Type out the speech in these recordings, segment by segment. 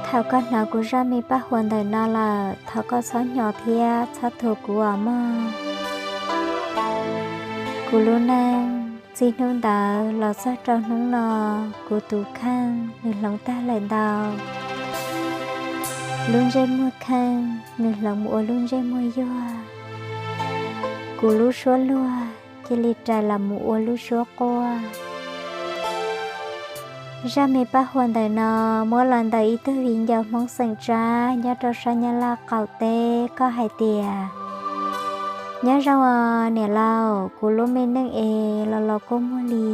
Thaum koj hnov kuv zaj me paj huam ntawm no lawm, thov koj txhob hnov thiab txhob thuam kuv os mog. Kuv lub neej txij hnub ntawd los txog rau hnub no, kuv tus kheej nws hloov tag lawm ntau. Lub ntsej muag kheej nws hloov mus ua lub ntsej muag yuag. Kuv lub suab luag cia li rais los mus ua lub suab quaj. Zaj me paj huam ntawm no muab los ntawm ib tug viv ncaus Hmoob xeem Tsab nyob rau sab Nyab Laj qaum teb, koj hais tias: Nyob zoo os niam laus, kuv lub me neej es los los kua muag li.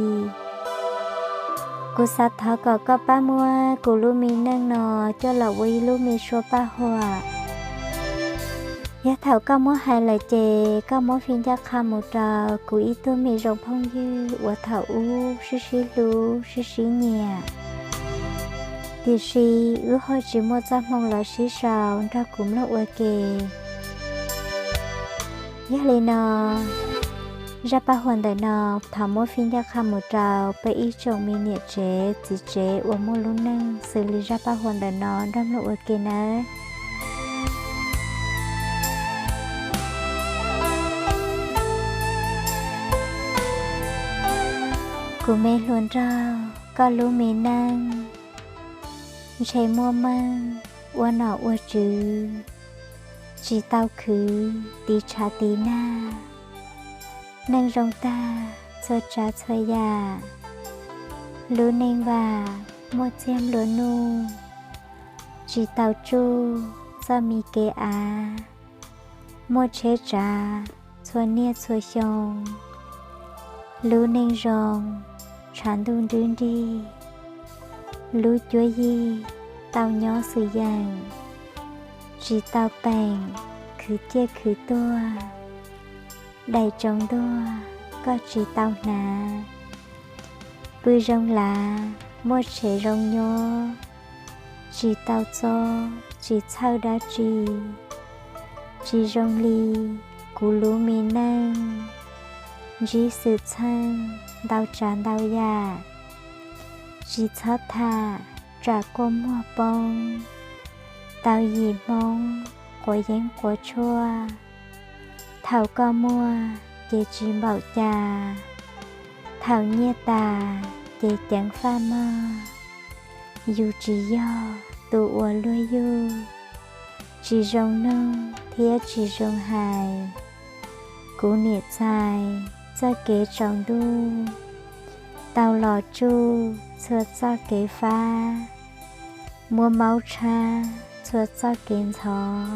Kuv xav thov kom koj pab muab kuv lub me neej no coj los ua ib lub me suab paj huam. Yog thaum koj muab hais lawm ces koj muab fij ncaj qha mus rau kuv ib tug me zoo phooj ywg uas thaum ub sib sib hlub sib sib nyiam, tiam sis wb ho tsis muaj txoj hmoo los sib sau nrog kuv mloog ua ke. Yog li no, zaj paj huam ntawm no thov muab fij ncaj qha mus rau peb ib tsoom me niam tsev txiv tsev uas muaj lub neej xws li zaj paj huam ntawm no nrog mloog ua ke nawb. Kuv me hluas nraug, koj lub me neej ntshe muaj meej ua nom ua tswv, tsis tau khwv tiv tshav tiv nag. Neej zoo tag txhua tsav txhua yam, lub neej vam muaj txiag nplua nuj, tsis tau tsuj txoj me kev av, muaj tsheb tsav txhua niaj txhua xyoo. Lub neej zoo tshav ntuj nrwb nrig, lub cuab yig tau nyob xwm yeem, tsis tau peem khwv ciaj khwv tuag. Daim tsoov ntuag koj tsis tau hnav, pw zoo lav muaj tsev zoo nyob, tsis tau txob tsis txhawj dab tsi. Tsis zoo li kuv lub me neej, ntsib xwm txheej ntau tsav ntau yam, tsis txhob tham tsam kua muag poob. Tau yim Hmoob quav yeeb quav tshuaj, thaum koj muaj ces tsis npaum cas, thaum nyiaj tas ces ceev faj mog. Yus tsis yog tus uas luag yug, tsis zoo nug thiab tsis zoo hais. Kuv niam txais txoj kev tsaus ntuj, tau los tsuj txhua txoj kev fab, muab maub tshab txhua txoj kev ntxhov.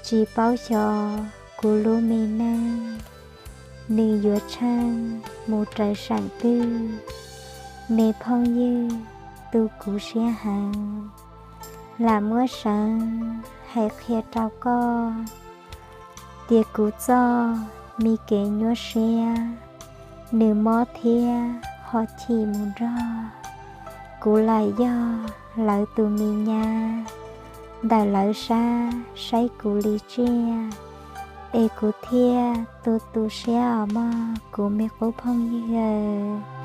Tsis paub xyov kuv lub me neej, nws yuav tsheej mus raws saam twg. Me phooj ywg tu kuv siab heev, lam muab seev hais qhia rau koj tias kuv txoj me kev nyuaj siab, nws mob thiab ho chim mus nrog. Kuv lam yog lawv tus me nyab, ntawm lawv sab saib kuv li tsiaj, es kuv thiaj tu tu siab os mog kuv me qub phooj ywg.